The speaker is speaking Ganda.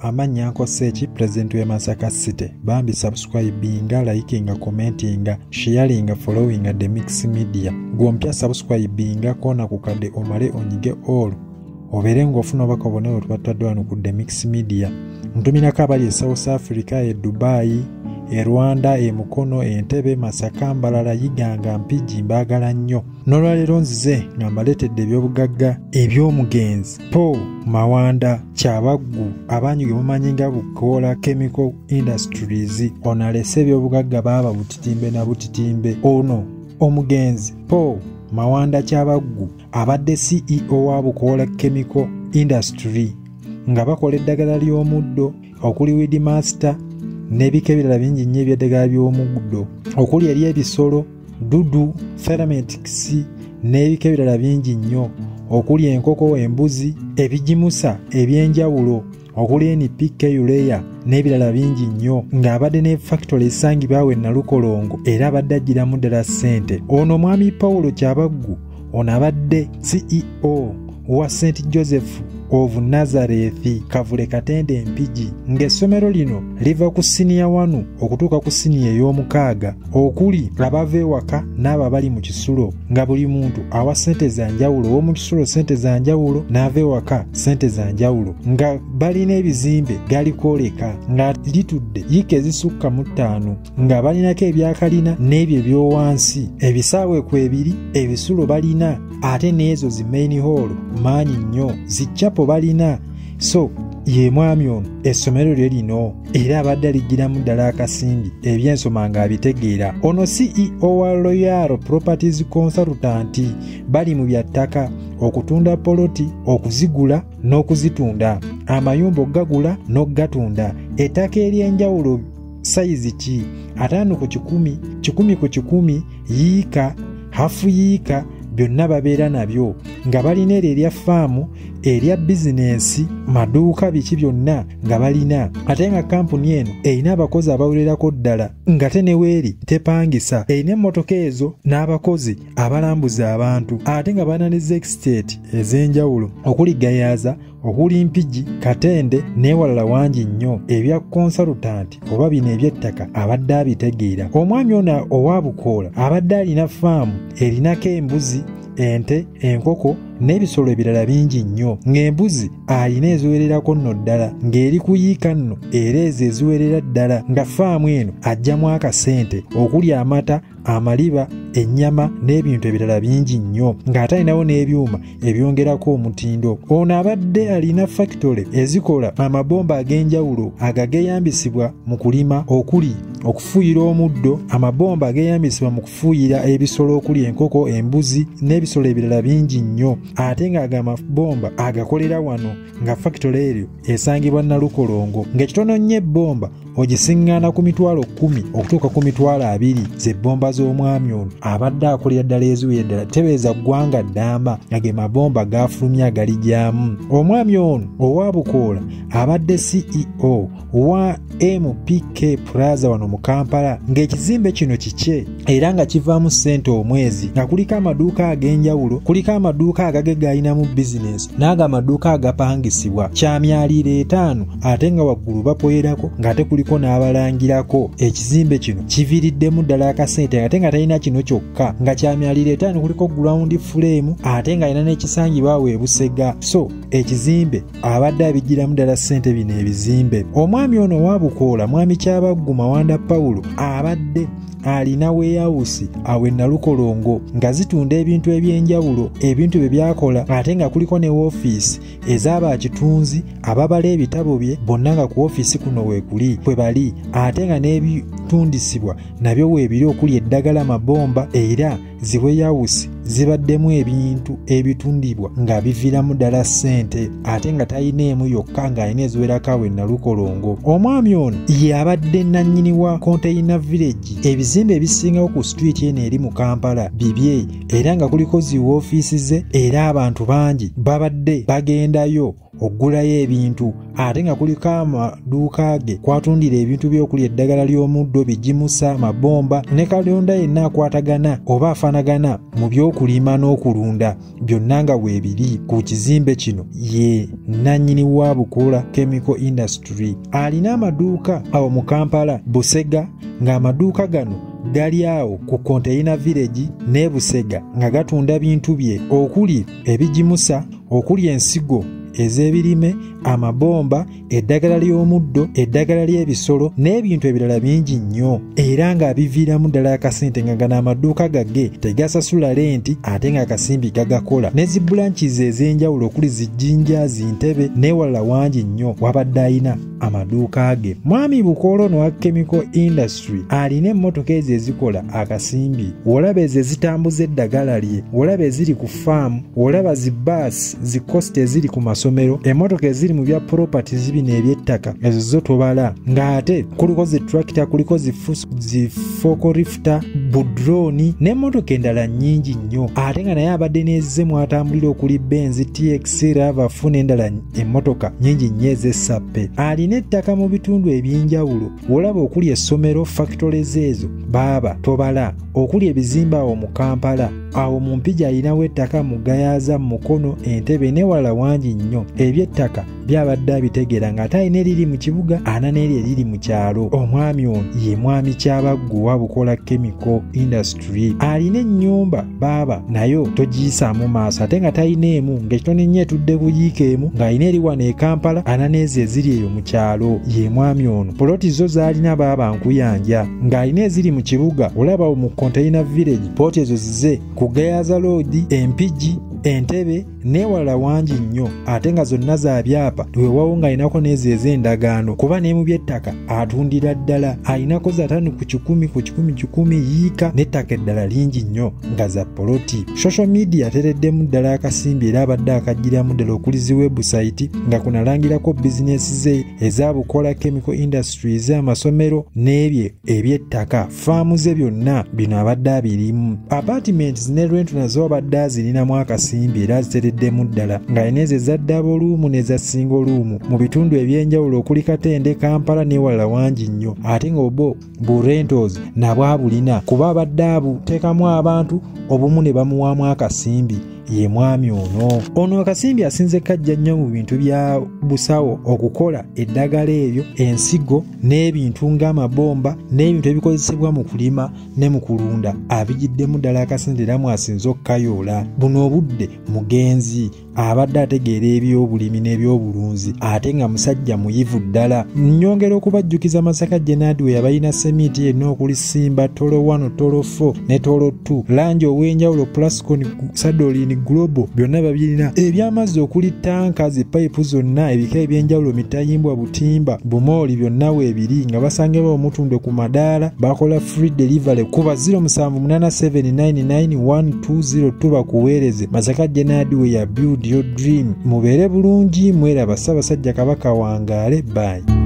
Amannya Nkoseeki, pulezidenti w'e Masaka City. Bambi subscribinga, likinga, commentinga, sharinga, followinga The Mix Media. Gwompya subscribinga, kona ku kadde omale onyige all, obeere ng'ofuna obubaka bwonna bwe tuba tutadde wano ku The Mix Media. Ntumirako abali e South Africa, e Dubai, e Rwanda, e Mukono, Entebbe, Masaka, Mbarara, Iganga, Mpigi, mbaagala nnyo. N'olwaleero nzize nga mbaleetedde ebyobugagga eby'omugenzi Paul Mawanda Kyabaggu, abangi gwe mumanyi nga Bukoola Chemical Industries. Ono alese ebyobugagga baaba butitimbe na butitimbe. Ono omugenzi Paul Mawanda Kyabaggu abadde CEO wa Bukoola Chemical Industry, nga bakola eddagala ly'omuddo okuli Weedmaster n'ebika ebirala bingi nnyo eby'eddagala ly'omuddo okuli ery'ebisolo, dudu, Thermetics n'ebika ebirala bingi nnyo okuli enkoko, embuzi, ebigimusa ebyenjawulo okuli NPK, urea n'ebirala bingi nnyo, ng'abadde ne factory esangibwa awo e Nalukolongo era abadde aggyiramu ddala ssente. Ono omwami Paulo Kyabaggu ono abadde CEO wa St Joseph of Nazareth Kavule Katende Mpigi, ng'essomero lino liva ku siniya 1 okutuuka ku siniya ey'omukaaga okuli abava ewaka n'abo abali mu kisulo, nga buli muntu awa ssente za njawulo, ow'omu kisulo ssente za njawulo n'ava ewaka ssente za njawulo, nga balina ebizimbe galikwoleka nga litudde yiika ezisukka mu 5, nga balinako ebyakalina n'ebyo ebyowansi, ebisaawe kwebiri, ebisulo balina, ate n'ezo zi main hall maanyi nnyo, zi chapel balina. So ye mwami ono essomero lye lino era abadde aligiramu ddala akasimbi, ebyensoma ng'abitegeera. Ono CEO wa Royal Properties Consultant, bali mu bya ttaka, okutunda poloti, okuzigula n'okuzitunda, amayumba okugagula n'okugatunda, ettaka ery'enjawulo sayizi ki, 5 ku 100, 100 ku 100, yiika, hafu yiika, byonna babeera nabyo, nga balina eryo erya faamu, erya bizinensi, maduuka, biki byonna nga balina. Ate nga kampuni eno erina abakozi abawererako ddala, nga te ne weeri tepangisa, erina emmotoka ezo n'abakozi abalambuza abantu, ate nga balina ne zestate ez'enjawulo okuli Gayaza, okuli Mpigi, Katende n'ewalala wangi nnyo. Ebya consultant oba bino eby'ettaka abadde abitegeera. Omwami ono owa Bukoola abadde alina faamu erinako embuzi, ente, enkoko n'ebisolo ebirala bingi nnyo, ng'embuzi alina eziwererako nno ddala, ng'eri kuyiika nno era ezo eziwerera ddala, nga faamu eno aggyamu akasente okuli amata, amaliba, ennyama n'ebintu ebirala bingi nnyo, ng'ate alinawo n'ebyuma ebyongerako omutindo. Ono abadde alina factory ezikola amabomba ag'enjawulo agageyambisibwa mu kulima okuli okufuuyira omuddo, amabomba ageyambisibwa mu kufuuyira ebisolo okuli enkoko, embuzi n'ebisolo ebirala bingi nnyo, ate ng'ago amabomba agakolera wano, nga factory eryo esangibwa Nalukolongo, ng'ekitono nnyo ebbomba ogisiŋŋaana ku mitwalo 10 okutuuka ku mitwalo 20 z'ebbomba z'omwami ono. Abadde akolera ddala eziwera ddala tebeeza ggwanga ddamba, nga ge mabomba gafulumya agaligyamu. Omwami ono owa Bukoola abadde CEO wa MPK Plaza wano mu Kampala, ng'ekizimbe kino kikye era nga kivaamu ssente omwezi, nga kuliko amaduuka ag'enjawulo, kuliko amaduuka agage galinamu bizinensi n'ago amaduuka agapangisibwa, kya myaliiro 5, ate nga waggulu bapoyerako ng'ate kuliko n'abalangirako. Ekizimbe kino kiviiriddemu ddala akasente, ate nga talina kino kyokka, nga kya myaliiro 5, kuliko ground frame, ate ng'alina n'ekisangibwa awo e Busega. So ekizimbe abadde abigiramu ddala ssente bino ebizimbe. Omwami ono owa Bukoola, mwami Kyabaggu Mawanda Paulo, abadde alina warehouse awo e Nalukolongo nga zitunda ebintu ebyenjawulo, ebintu bye byakola, ate nga kuliko ne woofiisi ez'abakitunzi ababala ebitabo bye bonna, nga ku woofiisi kuno weekuli kwe bali, ate nga n'ebitundisibwa nabyo weebiri okuli eddagala, amabomba, era zi warehouse zibaddemu ebintu ebitundibwa nga biviiramu ddala ssente, ate nga talina emu yokka, ng'alina eziwerako awo e Nalukolongo. Omwami ono ye abadde nannyini wa Container Village, ebizimbe ebisingawo ku street eno eri mu Kampala bibye, era nga kuliko zi woofiisi ze, era abantu bangi babadde bagendayo Ogulayo ebintu ate nga kuliko amaduuka ge kwatundira ebintu by'okulya, eddagala ly'omuddo, bigimusa, amabomba ne kalonda yenna akwatagana oba afaanagana mu by'okulima n'okulunda, byonna nga weebiri ku kizimbe kino. Ye nannyini wa Bukola Chemical Industry. Alina amaduuka awo mu Kampala, Busega, ng'amaduuka gano gali awo ku Container Village ne Busega, nga gatunda bintu bye okuli ebigimusa, okuli ensigo ez'ebirime, amabomba, eddagala ly'omuddo, eddagala ly'ebisolo n'ebintu ebirala bingi nnyo, era ng'abiviiramu ddala akasente, nga gano amaduuka gage tegasasula renti ate ng'akasimbi gagakola. Ne zi branches ez'enjawulo okuli zijjinja, zintebe n'ewalala wangi nnyo wabadde alina amaduuka ge. Mwami Bukola ono wa Chemical Industry alina emmotoka ezo ezikola akasimbi, wolaba ezo ezitambuza eddagala lye, wolaba eziri ku faamu, wolaba zi baasi, zi costa eziri ku masomero, emmotoka eziri mu bya properties bino eby'ettaka, ezo zo tobala. Ng'ate kuliko zi tractor, kuliko zi forklift, budroni n'emmotoka endala nnyingi nnyo, ate nga naye abadde n'ezze mwatambulira okuli Benz, TX, RAV4 n'endala emmotoka nnyingi nnyo ez'essappe. Alina ettaka mu bitundu eby'enjawulo, wolaba okuli essomero, factories ezo baaba tobala, okuli ebizimbe awo mu Kampala, awo mu Mpigi alinawo ettaka, mu Gayaza, mu Mukono, Entebbe n'ewalala wangi nnyo. Eby'ettaka byabadde abitegeera, ng'ate alina eriri mu kibuga ana n'eri eriri mu kyalo. Omwami ono ye Mwami Kyabaggu wa Bukola Chemical Industry. Alina ennyumba baaba nayo togiyisaamu maaso, ate nga talina emu, ng'ekitono ennyo etudde ku yiika emu, ng'alina eri wano e Kampala ana n'ezo eziri eyo mu kyalo. Ye mwami ono. Poloti zo z'alina baaba nkuyanja, ng'alina eziri mu kibuga, olaba mu Container Village, poloti ezo zize ku Gayaza Road, Empigi, Entebbe n'ewalala wangi nnyo, ate nga zonna za byapa. Weewaawo ng'alinako n'ezo ez'endagaano, kuba ne mu by'ettaka atundira ddala, alinako za 5 ku 100 ku 100 100 yiika, n'ettaka eddala lingi nnyo nga za poloti. Social media ateereddemu ddala akasimbi, era abadde akaggyiramu ddala okuli zi website nga kunalangirako bizinesi ze eza Bukola Chemical Industries, amasomero n'ebyo eby'ettaka, faamu ze, byonna bino abadde abirimu. Apartments ne rent nazo abadde azirinamu akasimbi, era aziteereddemu ddala, ng'alina ezo eza double room n'eza single room mu bitundu eby'enjawulo okuli Katende, Kampala n'ewalala wangi nnyo, ate ng'obwo bu rentals nabwo abulina, kuba abadde abuteekamu abantu obumu ne bamuwaamu akasimbi. Ye mwami ono. Ono akasimbi asinze kajja nnyo mu bintu bya busawo, okukola eddagala eryo, ensigo n'ebintu ng'amabomba n'ebintu ebikozesebwa mu kulima ne mu kulunda. Abigiddemu ddala akasente era mwasinze okukayoola. Buno obudde mugenzi abadde ategeera ebyobulimi n'ebyobulunzi, ate nga musajja muyivu ddala. Nnyongera okubajjukiza Masaka Jenadi we yabalina seminti yenna okuli Simba, Tolo 1, Tolo 4 ne Tolo 2, langi ow'enjawulo, Plascon, Sadolin, Global, byonna babirina. Eby'amazzi okuli tanka, zi payipu zonna ebika eby'enjawulo, mitayimbwa, butimba, bumooli, byonna weebiri, nga basangibwa omutundwe ku madaala. Bakola free delivery kuba 0787991202 bakuweereze. Masaka Jenadi we ya build your dream. Mubeere bulungi, mweraba. Ssaabasajja Kabaka wangaale. Bye.